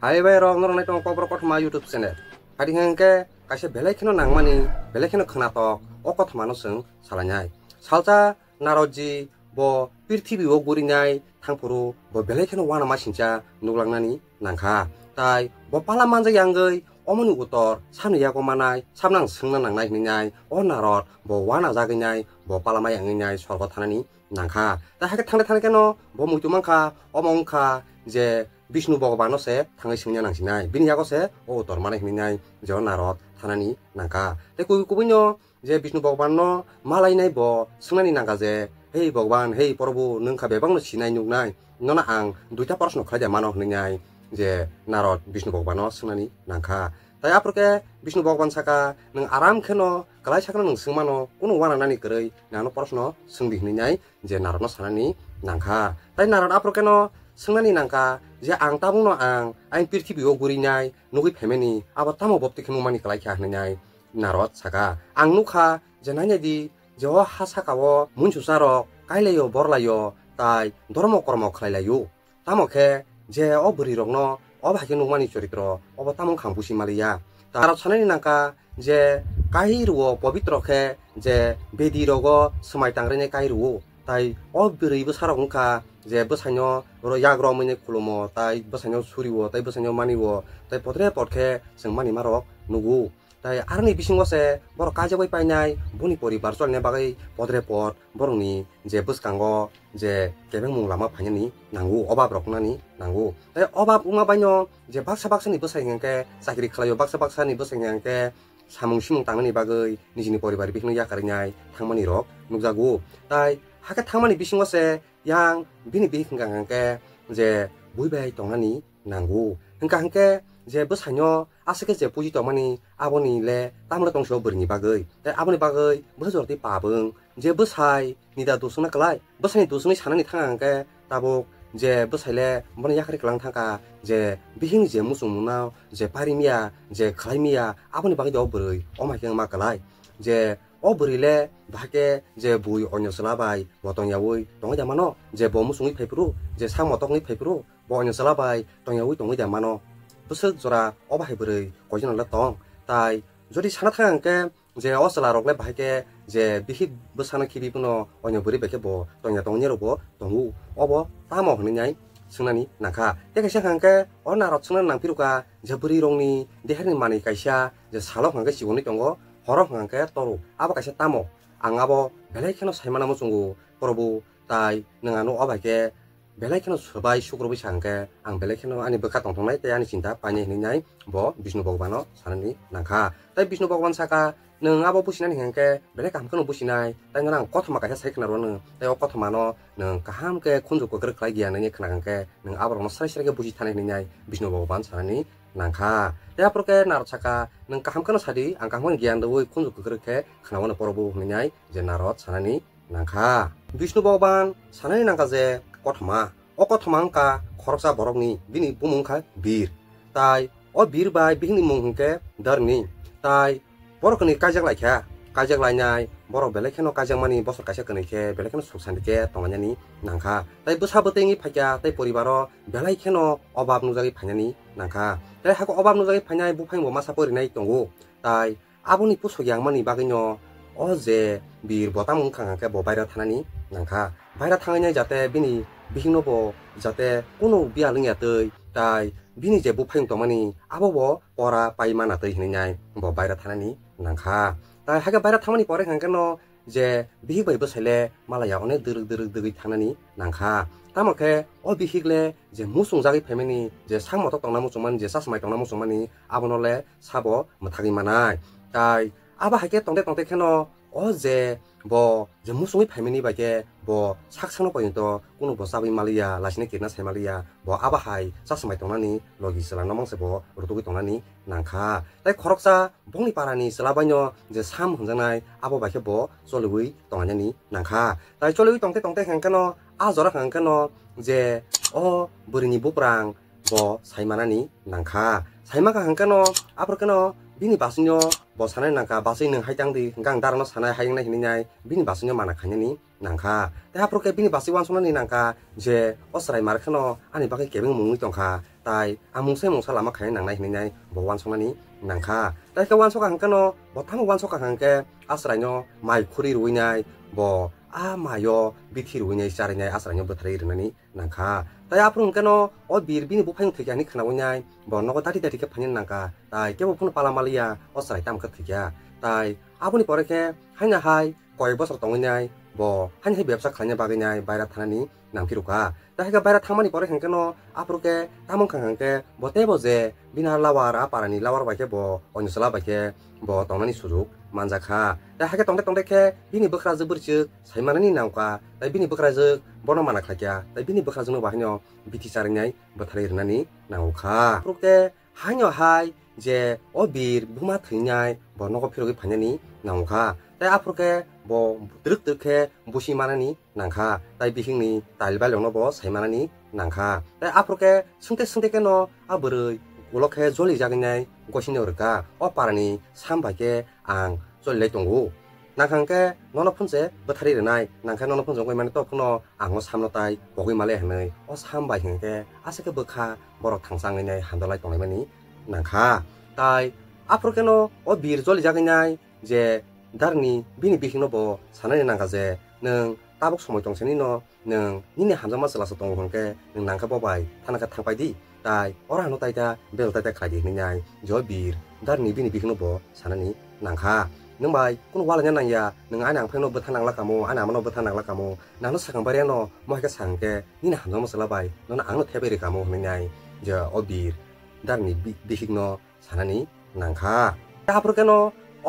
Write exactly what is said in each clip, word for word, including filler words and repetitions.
Hai bai rok, norok nai tongo Kokborok Kothoma YouTube channel. Hai hwnkhe kaisa belai kheno nangmani, belai kheno khwnatok o kothomano chwng salainai. Salsa Narodji bo prithibi o gurinai thangphuru bo belai kheno uanama singcha nuklangnani nangkha. Tai bo pala manjak yangwi omoni utor samni yago manai, samno ang swngna nangnai hwnwi nai o Narod bo uanajagwi nai bo pala ma yangwi nai sorgo thanani nangkha. Tai hakhe thangde thangde kheno bo muitu mankha, omo wngkha je Bishnu Bhagwan no se thangwi swngya nangsinai, bini yago se o utor manai hwnwi nai je o Narod thanani nangkha. Tai kubui kubui no je Bishnu Bhagwan no malainai bo swngnani nangkha je, "Hei Bhagwan, hei Prabhu, nwng kha bebak no sinai nuknai, nono ang duita proshno khlai de mano," hwnwi nai je Narod Bishnu Bhagwan no swngnani nangkha. Tai aphuru khe Bishnu Bhagwan saka, "Nwng aram kheno kwlai sakno nwng swngmano, kunu uananani kwrwi nang ano proshno swngdi," hwnwi nai je Narodno sanani nangkha. Tai Narod aphuru kheno swngnani nangkha je, "Ang tabukno ang aini prithibi o gurinai nugwi phaimani, abo tamo bopti khe nukmani kwlai kha?" hwnwi nai Narod saka, "Ang nukha je, nainai di je o ha saka o muinsuksa rok kailaio borlaio tai dormo kormo khlailaio. Tamo khe je o bwrwi rokno o bahai khe nukmani choritro obo tamo wngkha ang busi maliya." Narod sanani nangkha je kai rwo pobitro khe je bedi rogo swmai tangrinai kai rwo. Tai o bwrwi bwsarok wngkha je bwsaino ro-, yak romwini khulumo, tai bwsaino surio, tai bwsaino manio, tai podre pod khe chwng manima rok nugo. Tai aroni bisingo se borok kaijagwi painai, boni poribar cholina bagwi podre pod borokni je bwskango je kebengmung lama phainani nango, obab rok wngnani nango. Tai obab wngma baino je baksa baksani bwsai hwnkhe chakri khlaio, baksa baksani bwsai hwnkhe samung simung tangnani bagwi nijini poribar bihikno yakarwi nai thangmani rok nukjago. Tai hakhe thangmani bisingo se yang bini bihik hwnkha hwnkhe je bui bai tongnani nango. Hwnkha hwnkhe je bwsaino aswk khe je puji tongmani, aboni le tamle tongsi o bwrwini bagwi. Tai aboni bagwi bwsa jorti pabwng je bwsai nida dusungna kwlai. Bwsaini dusungni sanani thangkha hwnkhe tabuk je bwsai le bono yakarwi kwlang thangkha je bihikni je muchungmungno je parimya, je khlaimya, aboni bagwi o bwrwi o mai khe wngma kwlai. Je o bwrwi le bahai khe je bui onyo chwla bai bo tongyaui tongwi da mano, je bo muchungwi phaiphuru, je sak motokni phaiphuru, bo onyo chwla bai tongyaui tongwi da mano. Bwswk jora o bahai bwrwi koijakno le tong. Tai jodi sana thang hwnkhe je o chwla rok le bahai khe je bihik bwsano khibi phano onyo bwrwi bai khe bo tongya tongya rok bo tongo. Obo tamo hwnwi nai swngnani nangkha. Tei kaisa hwnkha hwnkhe o Narod swngnani nangphirukha je bwrwi rokni deherni manwi kaisa je salo hwnkha hwnkhe chikonwi tongo, horo hwnkha hwnkhe toru. Abo kaisa tamo? Ang abo belai kheno saimano muchungo, Prabhu, tai nwng ano o bai khe belai kheno swbai sukrubwi sa hwnkhe ang belai kheno ani bwkha tongthoknai tei ani chinta painai hwnwi nai bo Bishnu Bhagwano sanani nangkha. Tai Bishnu Bhagwan saka, "Nwng abo businani hwnkhe belai kaham kheno businai, tai nono ang kothoma kaisa sai khna rwno, tai o kothomano nwng kaham khe khunju kwkrwk khlai giyan nini khna hwnkhe nwng aborokno srai srai khe busi thanai," hwnwi nai Bishnu Bhagwan sanani nangkha. Tai aphuru khe Narod saka, "Nwng kaham kheno sadi, ang kaham kheno giyan rwui khunju kwkrwk khe khna wano Prabhu," hwnwi nai je Narod sanani nangkha. Bishnu Bhagwan sanani nangkha je kothoma. O kothoma wngkha khoroksa borokni, bini bumung wngkha Bir. Tai o Bir bai bihikni mung hwnkhe Dharni. Tai borokni kaijak laikha, kaijak lainai borok belai kheno kaijakmani bosor kaisa kwnwi khe belai kheno suk santi khe tonglainani nangkha. Tai bwsa bwtwi wngwi phaikha, tai poribaro belai kheno obab nukjagwi phainani nangkha. Tai hakhe obab nukjagwi phainai buphang bo masa porinai tongo. Tai aboni pusok yangmani bagwino o je Bir bo tamo wngkha hwnkhe bo baira thanani nangkha. Baira thangnai jate bini bihikno bo jate kunu biyal wngya twi, tai bini je buphang tongmani abo bo pora pai mana twi hwnwi nai bo baira thanani nangkha. Tai hakhe baira thangmani pore hwnkhe no je bihik bai bwsai le malaya onek dwrwk dwrwk dwgwi thangnani nangkha. Tamo khe o bihik le je muchungjagwi phaimani, je sak motok tongna muchungmani, je chasmai tongna muchungmani, abono le sabo mwthagwi manai. Tai abo hai khe tongte tongte kheno o je bo je muchungwi phaimani bai khe bo sak sakno poito kunu bo chabwi maliya, laisini kirna sai maliya, bo abo hai chasmai tongnani logi chwla no mangse bo rutugwi tongnani nangkha. Tai khoroksa bongni parani chwla baino je Sam hwnjaknai, abo bai khe bo choliwi tonglainani nangkha. Tai choliwi tongte tongte hwnkhe no, a jora hwnkhe no je o bwrwini buprang bo saimanani nangkha. Saimankha hwnkhe no, aphuru kheno bini basino bo sanani nangkha, "Baswi, nwng hai tang di, hwnkhe ang darano sanai hai wngnai," hwnwi nai bini basino mana khainani nangkha. Tei aphuru khe bini basi uansuknani nangkha je, "O chwrai mar kheno ani bagwi kebeng mungwi tongkha, Tai ang mungsa mungsa lama khaina nangnai hinwi nai bo uansuknani nangkha. Tai khe uansukha hwnkhe no bo tamo uansukha hwnkhe a chwraino mai khuri rwinai, bo a maio bithi rwinai charinai a chwraino bwtharwi rwnani nangkha. Tai aphuru hwnkhe no o bir bini buphang thwikha hinwi khnawi nai bo nogo dati dati khe phainani nangkha. Tai kebo phano pala maliya o chwrai tamo khe thwikha. Tai aboni pore khe haino hai koi bosor tongwi nai bo haino hai bebsa khlaina bagwi nai baira thanani nangphi rwkha. Tai hai khe baira thangmani pore hwnkhe no aphuru khe tamo wngkha hwnkhe bo teibo je bini a lawar, a parani lawar bai khe bo oino chwla bai khe bo tongnani sujuk manjakha. Tai hai khe tongde tongde khe bini bwkhrajwk bwrwichwk saimanani nangkha. Tai bini bwkhrajwk bono mana khlaikha. Tai bini bwkhrajwkno bo haino bithi charinai bwtharwi rwnani nangkha. Aphuru khe haino hai je o bir buma thwinai bo nogo phirogwi phainani nangkha. Tai aphuru khe bo twrwk twrwk khe busi manani nangkha. Tai bihikni tail bailokno bo saimanani nangkha. Tai aphuru khe swngte swngte khe no a bwrwi ulo khe joli jagwi nai gosino rwkha. O parani sam bai khe ang cholilai tongo. Nangkha hwnkhe nono phunse bwtharwi rwnai, nangkhe nono phunse wngwi mani to phano ang o samno tai pogwi male hwnwi o sam bai hwnkhe aswk khe bwkha borok thangsa wngwi nai hamdalai tonglaimani nangkha. Tai aphuru khe no o bir joli jagwi nai je darni bini bihikno bo sanani nangkha je, "Nwng tabuk somoi tong sini no nwng nini hamjakma chwla se tongo hwnkhe nwng nangkhe bo bai thana khe thangpai di. Tai oro ano tai ta bel tai ta khlai di," hinwi nai je o bir darni bini bihikno bo sanani nangkha. "Nwng bai kunu walaina nangya, nwng ani angphai no bwtha nangla kamo, ani ama no bwtha nangla kamo, nangno sakang baria no mo hai khe sakang khe nini hamjakma chwla bai nono ang no thebai rw kamo," hinwi nai je o bir darni bi-, bihikno sanani nangkha. Aphuru khe no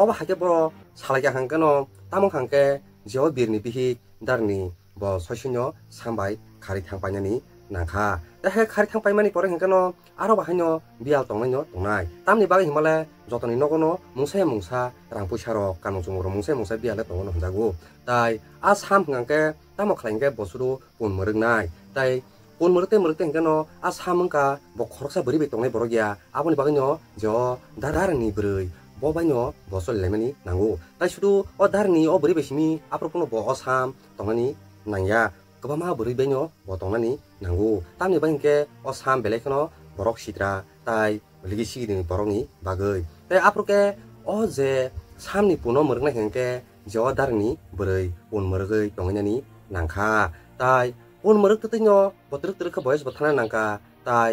obo hai khe borok salai kha hwnkhe no tamo hwnkhe je o birni bihik darni bo soisino sambai khari thang painani nangkha. Tai hai khari thang paimani pore hwnkhe no aro bo haino biyal tongnaino tongnai. Tamni bagwi hinmale jotoni nogono mungsa ya mungsa rang puisa rok kanmung chumung rok mungsa ya mungsa biyal le tongo hinjago. Tai a sam hwnkhe tamo khlai hwnkhe bosoro pun mwrwknai. Tai pun mwrwk tei mwrwk tei hwnkhe no a sam wngkha bo khoroksa bwrwi bai tongnai borok ya. Aboni bagwi no je o darni bwrwi bo bai no bo choli laimani nango. Tai sudu o darni o bwrwi bai simi aphuru phano bo o sam tongnani nangya. Kwbangma bwrwi bai no bo tongnani nango. Tamni bai hwnkhe o sam belai kheno borok sitra tai ligi sigini borokni bagwi. Tai aphuru khe o je samni puno mwrwknai hwnkhe je o darni bwrwi pun mwrwgwi tongwi nani nangkha. Tai pun mwrwk twtwi no bo twrwk twrwk khe boyes bo thana nangkha. Tai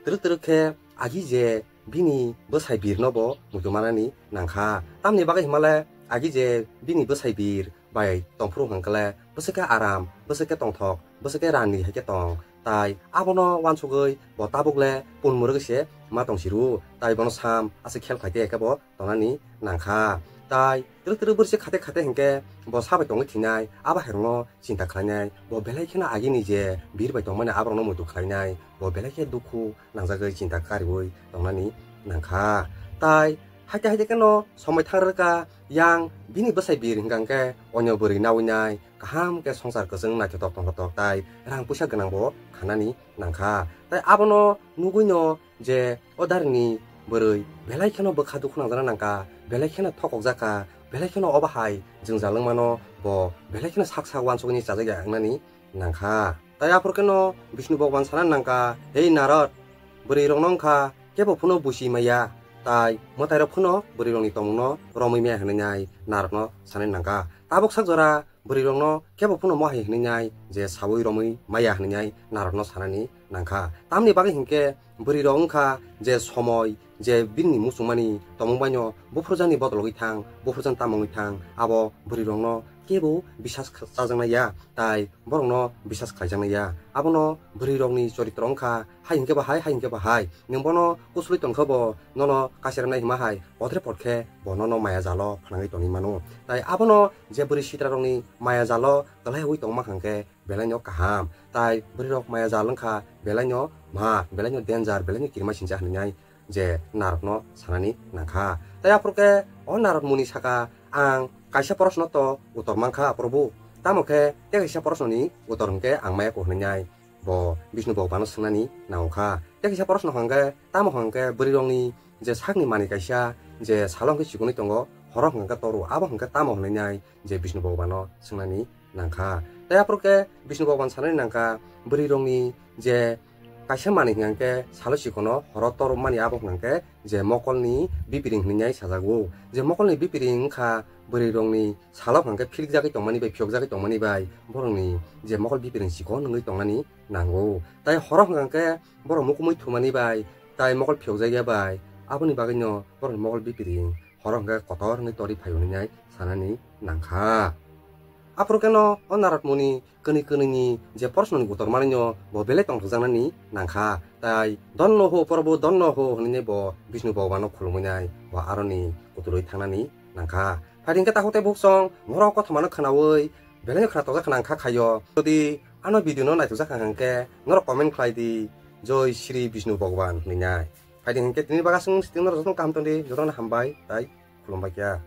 twrwk twrwk khe agi je bini bwsai birno bo muitu manani nangkha. Tamni bagwi hinmale agi je bini bwsai bir bai tongphuru hwnkhe le bwswk khe aram, bwswk khe tongthok, bwswk khe rani hai khe tong. Tai abono uansugwi bo tabuk le pun mwrwgwi se ma tong siru. Tai bono sam aswk khel khai te khe bo tongnani nangkha. Tai twrwk twrwk bwrwi se khate khate hwnkhe bo sabai tongwi thinai, abo hai rokno chinta khlainai, bo belai kheno agini je bir bai tongmani aborokno muitu khlainai, bo belai khe dukhu nangjagwi chinta kariui tongnani nangkha. Tai haite haite kheno somoi thang rwkha, yang bini bwsai bir hwnkha hwnkhe onyo bwrwi naui nai, kaham khe songsar kwchwng naithotok tongthotok tai rang puisa gwnang bo khanani nangkha. Tai abono nugui no je o darni bwrwi belai kheno bwkha dukhu nangjana nangkha, belai kheno thokokjak kha, belai kheno obo hai jwngjal wngmano bo belai kheno sak sak uansugwi chajakya wngnani nangkha. Tai aphuru kheno Bishnu Bhagwan sana nangkha, "Hei Narad, bwrwi rokno wngkha kebo phano busi maya, tai mwtai rok phano bwrwi rokni tongmungno romwi maya," hwnwi nai Naradno sanai nangkha. Tabuk sak jora bwrwi rokno kebo phano mo hai hwnwi nai je saui romwi maya hwnwi nai Naradno sanani nangkha. Tamni bagwi hinkhe bwrwi rok wngkha je somoi, je bini muchungmani tongmung baino buphurjakni bodologwi thang, buphurjakni tamo wngwi thang, abo bwrwi rokno kebo bisas kh-, chajaknai ya, tai borokno bisas khlaijaknai ya. Abono bwrwi rokni choritro wngkha, hai hinkhe bo hai, hai hinkhe bo hai. Nwng bono kusulwi tongkha bo nono kaisa rwnai hima hai, potre pot khe bo nono maya jalo phnangwi tongwi mano. Tai abono je bwrwi sitra rokni maya jalo kwlaiwi tongma hwnkhe belai no kaham. Tai bwrwi rok maya jal wngkha belai no ma, belai no danger, belai no kirima sincha hwnwi nai je Naradno sanani nangkha. Tai aphuru khe o Narad muni saka, "Ang kaisa proshno to utor mankha, Probhu. Tamo khe tei kaisa proshnoni utor hwnkhe ang maya kho," hwnwi nai bo Bishnu Bhagwano swngnani nangkha. Tei kaisa proshno hwnkhe, tamo hwnkhe bwrwi rokni je sakni manwi kaisa je salo hwnkhe chikonwi tongo, horo hwnkhe toru, abo hwnkhe tamo hwnwi nai je Bishnu Bhagwano swngnani nangkha. Tai aphuru khe Bishnu Bhagwan sanani nangkha, bwrwi rokni je Kaisa manwi hwnkha khe salo sikono horo tormani abo hwnkha khe je mokolni bipiring hwnwi sajago. Je mokolni bipiring wngkha bwrwirokni salo hwnkha khe philikjagwi tongmani bai, phiyokjagwi tongmani bai borokni je mokol bipiring chikon wngwi tongnani nango. Tai horo hwnkha khe borok mukumui thumani bai tai mokol phiyokjakya bai, aboni bagwino borokni mokol bipiring horo hwnkha khe kotor wngwi torwi phaio hwnwi sanani nangkha. Aphuru kheno o Narad Muni kwnwi kwnwini je proshno ni uttor manwi no bo belai tongthokjaknani nangkha. Tai "Donno ho Prabhu, donno ho" hwnwi bo Bishnu Bhagwan no khulumwi nai bo aroni kuturwi thangnani nangkha. Phai hwnkhe takhuk tei buksong norok kothoma no khwnawi belai no khwnathokjak nangkha khaio. Jodi ano video no naithokjak hwnkhe norok comment khlai di, "Joi Shri Bishnu Bhagwan" hwnwi nai. Phai hwnkhe tini bagwi aswk, sitting norok jotono kaham tongdi, jotono hambai tai khulumbai kha.